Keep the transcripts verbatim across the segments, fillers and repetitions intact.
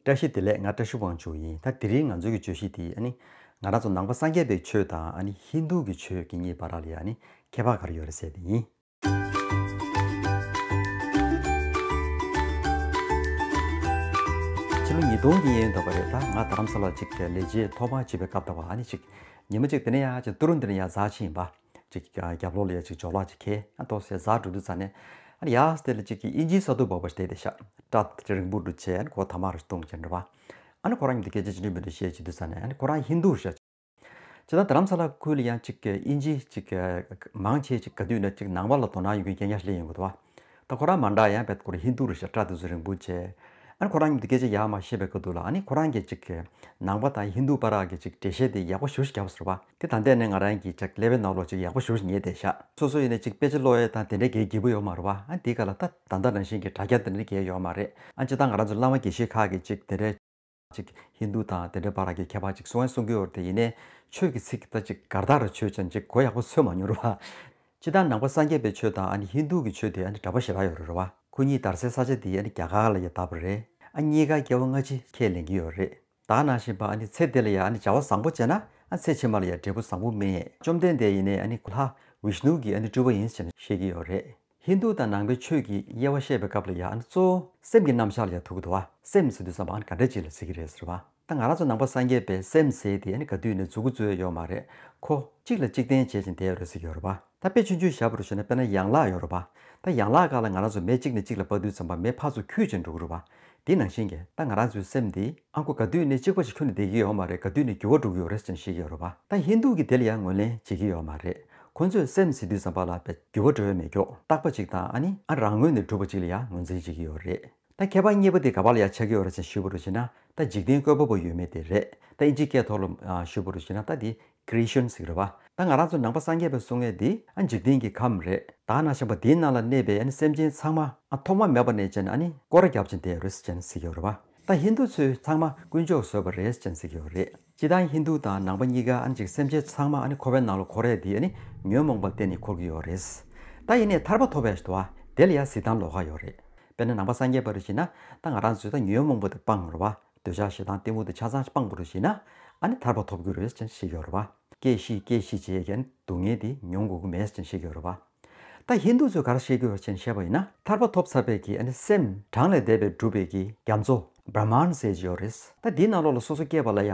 བཀྲ་ཤིས་བདེ་ལེགས། ང་བཀྲ་ཤིས་དབང་ཕྱུག་ཡིན། ད་དེ་རིང་ང་ཚོའི་གི་བརྗོད་གཞི་དེ་ཨ་ནི་ང་རང་ཚོ་ནང་པ་སངས་རྒྱས་པའི་ཆོས་དང་ཨ་ནི་ཧིན་རྡུ་གི་ཆོས་ཀྱི་གཉིས་བར་ལ་ཡ་ཨ་ནི་ཁྱད་པར་ག་རེ་ཡོད་རེད་ཟེར་དེ་ཡིན། ཕྱི་ལོ་ཉིས་སྟོང་གི་ཡན་འདྲ་པོ་རེད། ད་ང་རྡ་རམ་ས་ལ་ཅིག་ལས་བྱེད་ཐོག་མར་བྱེད་པའི་སྐབས་དང་བ་ཨ་ནི་ཅིག་ཉི་མ་ཅིག་དེ་ནས་ཡ་ཅིག་ཏུ་རུ་འདི་ནས་ཡ་ཟག་ཕྱིན་པ། ཅིག་རྒྱབ་ལོགས་ལ་ཡ་ཅིག་ཇོ་ལགས་ཅིག་ཁྱེར་ཨ་ཏོག་ཙམ་ཟག་འགྲོ་དུས་ཙ་ནས་ཨ་ནི་ཡ་དེ་ལ་ཅིག་གི་ཨིན་ཇིའི་ས་རྡོ་འབབ་པ་ཞིག་བསྡད་དེ་ཤག་སྐྲ་དེ་རིང་པོ་འདྲ་བྱས་ཨ་ནི་གོ་ཐ་མག་རེ་བཏུང་བྱས་འདྲ་བ། ཨ་ནི་ཁོ་རང་གཉིས་དེ་སྐད་ཆ་ཅི་འདྲ་མི་འདྲ་བཤད་བྱེད་དུས་ཙ་ནས་ཨ་ནི་ཁོ་རང་ཧིན་རྡུ་རེད་ཤག་ཇི་ལྟར་རྡ་རམ་ས་ལ་ཁུལ་ལ་ཡང་ཅིག་ཨིན་ཇི་ཅིག་མང་ཆེ་ཅིག་ག་དུས་ན་ཅིག་ནང་པ་ལ་དོ་སྣང་ཡོད་མཁན་རྐྱང་རྐྱང་ཞིག་སླེབས་ཡོང་གི་འདུག་བ། ད་ཁོ་རང་མ་འདྲ་ཡང་བེད་ཁོ་རང་ཧིན་རྡུ་རེད་ཤག་སྐྲ་དེ་ཚོ་རིང་པོ་བྱས། ཨ་ནི་ཁོ་རང་གཉིས་དེ་སྐད་ཆ་ཡག་མ་བཤད་པའི་སྐབས་དུས་ལ་ཨ་ནི་ཁོ་རང་གིས་ཅིག་ནང་པ་དང་ཧིན་རྡུ་བར་གྱི་ཅིག་འགྲེལ་བཤད་དེ་ཡག་པོ་ཞེ་པོ་ཞིག་བརྒྱབ་ཟེར་བ། དེ་ད་ལྟ་ནས་ང་རང་གི་ཅིག་ཀླད་པའི་ནང་ལོགས་ཅིག་ཡག་པོ་ཞེ་པོ་ཞིག་ཉར་བསྡད་ཤག་སོ་སོ་ཡིན་ནས་ཅིག་དཔེ་ཆ་ཀློག་ཡས་དང་དེ་འདྲའི་གའི་སྐྱིད་པོ་ཡོད་མ་རེད་བ། ཨ་དེའི་སྐབས་ལ་ད་ད་ལྟ་ནང་བཞིན་གྱི་དྲ་རྒྱ་དེ་འདྲ་གའི་ཡོད་མ་རེད། ཨ་སྤྱིར་བཏང་ང་རང་ཚོ་བླ་མ་དགེ་བཤེས་ཁག་གིས་ཅིག་དེ་འདྲའི་ཅིག་ཧིན་རྡུ་དང་དེ་འདྲའི་བར་གྱི་ཁྱད་པར་ཅིག་གསུང་ཡ་གསུང་གི་ཡོད་རེད་དེ། ཡིན་ནའི་ཆོས་ཀྱི་ཚིག་ད་ཅིག་གར་དག་རུ་ཆོས་ཅན་ཅིག་གོ་ཡག་པོ་ཚོད་མ་མྱོང་རུ་བ། སྤྱིར་བཏང་ནང་པ་སངས་རྒྱས་པའི་ཆོས་དང་ཨ་ནི་ཧིན་རྡུ་གི་ཆོས་དེ་ཨ་ནི་འདྲ་པོ་ཞེ་དྲག་ཡོད་རེད་རུ་བ། ཁོ་གཉིས་དར་སའི་ས་ཆ་དེ་ཨ་ནི་རྒྱ་གར་ལ་ཡ་དར་བ་རེད། ཨ་གཉིས་ཀ་སྐྱེ་བ་སྔ་ཕྱི་ཁས་ལེན་གྱི་ཡོད་རེད། ད་ནང་བཞིན་པ་ཨ་ནི་ཚེ་འདི་ལ་ཡ་ཨ་ནི་བྱ་བ་བཟང་པོ་བྱས་ན་ཨ་ཚེ་ཕྱི་མ་ལ་ཡ་འབྲས་བུ་བཟང་པོ་སྨིན། བཅོམ་ལྡན་འདས་ཡིན་ནའི་ཨ་ནི་ལྷ་བིཤ་ནུ་གི་ཨ་ནི་སྤྲུལ་པ་ཡིན་ཟེར་ནས་བཤད་ཀྱི་ཡོད་རེད། ཧིན་རྡུ་དང་ནང་པའི་ཆོས་ཀྱི་དབྱེ་བ་བཤད་པའི་སྐབས་ལ་ཡང་ཨ་ནི་གཙོ་བོ་སེམས་ཀྱི་རྣམ་གཞག་ལ་ཡང་ཐུག་གི་འདུག་བ། སེམས་ཟེར་དུས་ཙམ་པ་ཨ་ནི་ག་འདྲ་ཅིག་ལ་ཟེར་གྱི་རེད་ཟེར་བ། ད་ང་རང་ཚོ་ནང་པ་སངས་རྒྱས་པའི་སེམས་ཟེར་དེ་ཨ་ནི་ག་དུས་ནས་མཛུབ་གུ་འཛུགས་ཡ་ཡོད་མ་རེད། ཁོ་གཅིག་ལ་གཅིག་བརྟེན་བྱེད་ཅིང་བསྡད་ཡོད་རེད་ཟེར་གྱི་ཡོད་རེད་བ། ད་དཔེ་ཆུང་ཆུང་བཞག་པ་རུ་བྱས་ན་དཔེར་ན་ཡན་ལག་ཡོད་རེད་བ། ད་ཡན་ལག་སྒང་ལ་ང་རང་ཚོ་མེ་གཅིག་ནས་གཅིག་ལ་སྤར་དུས་ཙམ་པ་མེ་ཕར་ཚུར་འཁྱུད་ཅིང་འགྲོ་གི་རེད་བ། དེ་ནང་བཞིན་གྱི་ད་ང་རང་ཚོའི་སེམས་འདི་ཨ་ཁོ་ག་དུས་ནས་གཅིག་པ་ཞིག་ཁྱོན་ནས་བསྡད་ཀྱི་ཡོད་མ་རེད། ག་དུས་ནས་འགྱུར་བ་འགྲོ་གི་ཡོད་རེད་ཅེས་བཤད་ཀྱི་ཡོད་རེད་བ། ད་ཧིན་རྡུ་གིས་དེ་ལ་ཡང་ངོས་ལེན་བྱེད་ཀྱི་ཡོད་མ་རེད། ཁོ་ཚོས་སེམས་ཟེར་དུས་ཙམ་པ་ལ་དཔེ་འགྱུར་བ་འགྲོ་ཡ་མེད་མཁན་རྟག་པ་ཅིག་དང་ཨ་ནི་ཨ་རང་ངོས་ནས་གྲུབ་པ་ཅིག་ལ་ཡང་ངོས་འཛིན་བྱེད་ཀྱི་ཡོད་རེད། ད་ཁྱད་པར་གཉིས་པ་དེ་ག་པ་ལ་ཡང་ཆགས་ཀྱི་ཡོད་རེད་ཅེས་ཞུས་པ་རུ་བྱས་ན་ད་འཇིག་རྟེན་བཀོད་པ་པོ་ཡོད་མེད་དེ་རེད། ད་ཨིན་ཇིའི་སྐད་ཐོག་ལ་ཞུས་པ་རུ་བྱས་ན་ད་དེ་Creation་ཟེར་གྱི་རེད་བ། ད་ང་རང་ཚོ་ནང་པ་སངས་རྒྱས་པའི་གསུང་ཡས་འདི་ཨ་འཇིག་རྟེན་གྱི་ཁམས་རེད། ད་ནང་བཞིན་པ་དེའི་ནང་ལ་གནས་པའི་ཨ་ནི་སེམས་ཅན་ཚང་མ་ཨ་ཐོག་མ་མེད་པ་ནས་ཅན་ཨ་ནི་སྐོར་ར་རྒྱབ་ཅིང་བསྡད་ཡོད་རེད་ཅེས་ཟེར་གྱི་ཡོད་རེད་བ། ད་ཧིན་རྡུ་ཚོས་ཚང་མ་དཀོན་མཆོག་བཟོས་པ་རེད་ཅེས་ཟེར་གྱི་ཡོད་རེད། སྤྱིར་བཏང་ཧིན་རྡུ་དང་ནང་པ་གཉིས་ཀ་ཨ་ནི་ཅིག་སེམས་ཅན་ཚང་མ་ཨ་ནི་འཁོར་བའི་ནང་ལ་འཁོར་ཡས་དེ་ཨ་ནི་ཉོན་མོངས་པ་བརྟེན་ནས་འཁོར་གྱི་ཡོད་རེད། ད་ཡིན་ནའི་ཐར་པ་ཐོབ་ཡས་ཞིག་འདུག་བ། དེ་ལ་ཡང་གཟིགས་སྟངས་ལོགས་ཀ་ཡོད་རེད། དཔེར་ན་ནང་པ་སངས་རྒྱས་པ་རུ་བྱས་ན་ད་ང་རང་ཚོས་ད་ཉོན་མོངས་པ་དེ་སྤངས་རེད་བ། འདོད་ཆགས་ཞེ་སྡང་གཏི་མུག་དེ་ཆ་ཚང་སྤངས་པ་རུ་བྱས་ན་ཨ་ནི་ཐར་པ་ཐོབ་ཀྱི་རེད་ཅེས་བཤད་ཀྱི་ཡོད་རེད་བ། སྐྱེ་ཤི་སྐྱེ་ཤི་བྱེད་ཀྱི་ཨ་ནི་སྡུག་བསྔལ་དེ་མྱོང་དགོས་ཀྱི་མེད་ཅེས་བཤད་ཀྱི་ཡོད་རེད་བ། ད་ཧིན་རྡུ་ཚོས་ག་རེ་བཤད་ཀྱི་ཡོད་ཅེས་བཤད་པ་ཡིན་ན་ཐར་པ་ཐོབ་ཚར་བའི་གི་ཨ་ནི་སེམས་བྲང་ལས་འདས་པའི་གྲུབ་པའི་གི་རྒྱ་མཚོ་བྷྲ་མཱན་ཟེར་གྱི་ཡོད་རེད། ད་དེའི་ནང་ལོགས་ལ་སོ་སོ་སྐྱེས་པ་ལ་ཡ་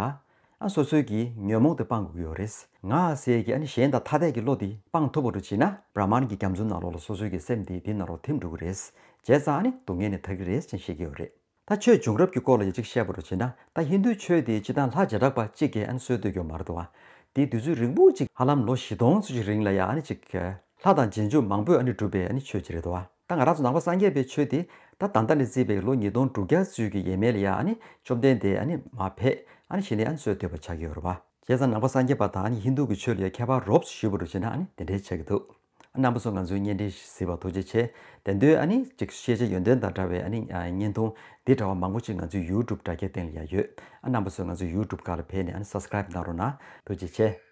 ཨ་སོ་སོའི་གི་ཉོན་མོངས་དེ་སྤང་དགོས་ཀྱི་ཡོད་རེད། ང་ཟེར་གྱི་ཨ་ནི་གཞན་དང་ཐ་དད་ཀྱི་བློ་དེ་སྤང་ཐུབ་པ་རུ་བྱས་ན་བྷྲ་མཱན་གྱི་རྒྱ་མཚོའི་ནང་ལོགས་ལ་སོ་སོའི་གི་སེམས་དེ་དེའི་ནང་ལོགས་ཐིམ་འགྲོ་གི་རེད། བྱས་ཙང་ཨ་ནི་སྡུག་བསྔལ་ནས་ཐར་གྱི་རེད་ཅེས་བཤད་ཀྱི་ཡོད་རེད། ད་ཆོས་བྱུང་རབས་ཀྱི་སྐོར་ལ་ཡང་ཅིག་བཤད་པ་རུ་བྱས་ན་ད་ཧིན་རྡུའི་ཆོས་དེ་སྤྱིར་བཏང་ལྷ་བྱེ་བྲག་པ་གཅིག་གིས་ཨ་ནི་སྲོལ་གཏོད་ཀྱི་ཡོད་མ་རེད་འདུག་བ། དེ་དུས་ཚོད་རིང་པོ་ཅིག་ཧ་ལམ་ལོ་བཞི་སྟོང་ཙམ་ཅིག་རིང་ལ་ཡང་ཨ་ནི་ཅིག་ལྷ་དང་རྗེས་འཇུག་མང་པོས་ཨ་ནི་བསྒྲུབས་པའི་ཨ་ནི་ཆོས་ཅིག་རེད་འདུག་བ། ད་ང་རང་ཚོ་ནང་པ་སངས་རྒྱས་པའི་ཆོས་དེ་ད་ད་ལྟ་ནས་བརྩིས་པའི་ལོ་ཉིས་སྟོང་དྲུག་བརྒྱ་ཙམ་གྱི་ཡས་མས་ལ་ཡང་ཨ་ནི་བཅོམ་ལྡན་འདས་ཨ་ནི་མར་ཕེབས་ཨ་ནི་གཞི་ནས་ཨ་ནི་སྲོལ་གཏོད་པ་ཆགས་ཀྱི་ཡོད་རེད་བ། བྱས་ཙང་ནང་པ་སངས་རྒྱས་པ་དང་ཨ་ནི་ཧིན་རྡུ་གི་ཆོས་ལ་ཡང་ཁྱད་པར་རོབ་ཙམ་ཞུས་པ་རུ་བྱས་ན་ཨ་ནི་དེ་འདྲའི་ཆགས་ཀྱི་འདུག། རྣམ་པ་ཚོ་ང་ཚོའི་བརྙན་འཕྲིན་གཟིགས་པར་ཐུགས་རྗེ་ཆེ། དེ་འདྲའི་ཨ་ནི་ཅིག་ཤེས་བྱ་ཡོན་ཏན་དང་འདྲ་བའི་ཨ་ནི་ཨ་བརྙན་ཐུང་འདི་འདྲ་བ་མང་པོ་ཅིག་ང་ཚོའི་ཡུ་ཊུབ་དྲ་རྒྱའི་སྟེང་ལ་ཡང་ཡོད། ཨ་རྣམ་པ་ཚོས་ང་ཚོའི་ཡུ་ཊུབ་སྒང་ལ་ཕེབས་ནས་ཨ་ནི་སབ་སི་ཀ་རེབ་གནང་རོགས་གནང་། ཐུགས་རྗེ་ཆེ།